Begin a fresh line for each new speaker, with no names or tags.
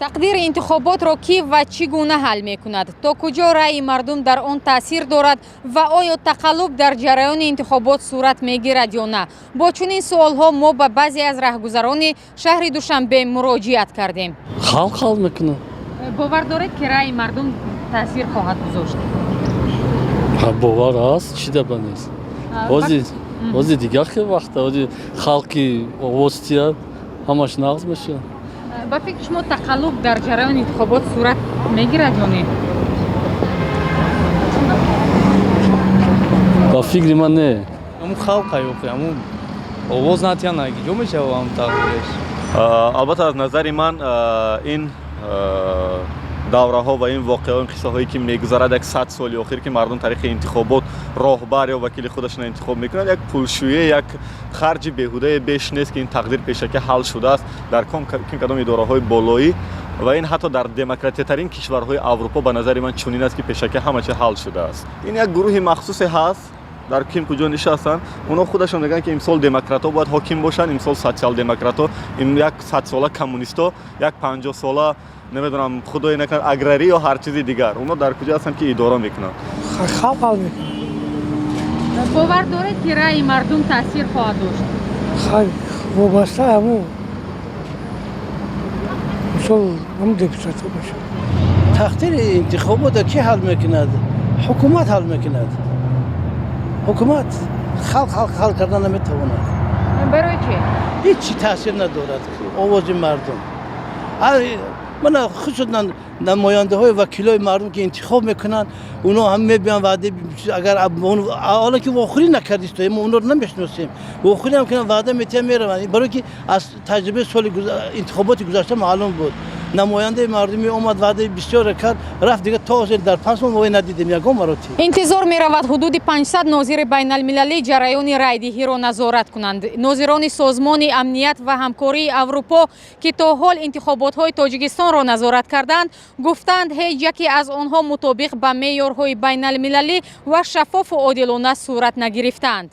Тақдири интихоботро кӣ ва чӣ гуна ҳал мекунад? То куҷо раъи мардум дар он таъсир дорад ва оё тақаллуб дар ҷараёни интихобот сурат мегирад ё на? Бо чунин суолҳо мо ба баъзе аз раҳгузарони шаҳри Душанбе муроҷиат кардем.
Халқ ҳал мекунад.
Бовар доред, ки раъи мардум таъсир хоҳад гузошт?
Бовар ҳаст, чӣ даба нест. Ҳози дигар хел вақта, ҳози халқи овоз тиҳад, ҳамаш нағз мешавад.
Ба фикри шумо, тақаллуб дар ҷараёни интихобот сурат мегирад ё не?
Ба фикри ман, не.
Ҳамун халқ аюқи ҳамун овоз натиҳанд, ҷо мешава ҳам тақдиреш.
Албатта, аз назари ман, ин давраҳо ва ин воқеаҳо, ин қиссаҳое, ки мегузарад як 100 соли охир, ки мардум тариқи интихобот роҳбар ё вакили худашонро интихоб мекунанд, як пулшӯӣ, як харҷи беҳудае беш нест, ки ин тақдир пешакӣ ҳал шудааст дар ким кадом идораҳои болоӣ. Ва ин ҳатто дар демократиятарин кишварҳои Аврупо, ба назари ман, чунин аст, ки пешакӣ ҳама чи ҳал шудааст. Ин як гурӯҳи махсусе ҳаст, дар ким куҷо нишастанд, онҳо худашон мегӯянд, ки имсол демократҳо бояд ҳоким бошанд, имсол социал-демократҳо, як 100сола коммунистҳо, як 50сола, намедонам, худое накард, аграрӣ ё ҳар чизи дигар. Онҳо дар куҷо ҳастанд, ки идора мекунанд?
Халқ ҳал мекунад.
Бовар доред, ки раъи мардум таъсир хоҳад дошт?
Вобаста ҳамун, мисол, ҳамун депутатҳо бошад.
Тақдири интихоботро кӣ ҳал мекунад? Ҳукумат ҳал мекунад. Ҳукумат. Халқ ҳал карда наметавонад.
Барои чӣ?
Ҳеҷ чӣ таъсир надорад овози мардум. Мана, хусусан намояндаҳои, вакилои мардум, ки интихоб мекунанд, онҳо ҳам мебиён ваъда, агар ҳоло ки вохӯрӣ накардистоем, мо онҳоро намешиносем, вохӯрӣ ҳам кунанд, ваъда метиҳанд, мераванд. Барое ки аз таҷрибаи соли интихоботи гузашта маълум буд, намояндаи мардумӣ омад, ваъдаи бисёре кард, рафт, дигар то ҳозир дар 5 сол мо надидем ягон маротиб.
Интизор меравад, ҳудуди 500 нозири байналмилалӣ ҷараёни райдиҳиро назорат кунанд. Нозирони Созмони амният ва ҳамкории Аврупо, ки то ҳол интихоботҳои Тоҷикистонро назорат карданд, гуфтанд, ҳеҷ яке аз онҳо мутобиқ ба меъёрҳои байналмилалӣ ва шаффофу одилона сурат нагирифтаанд.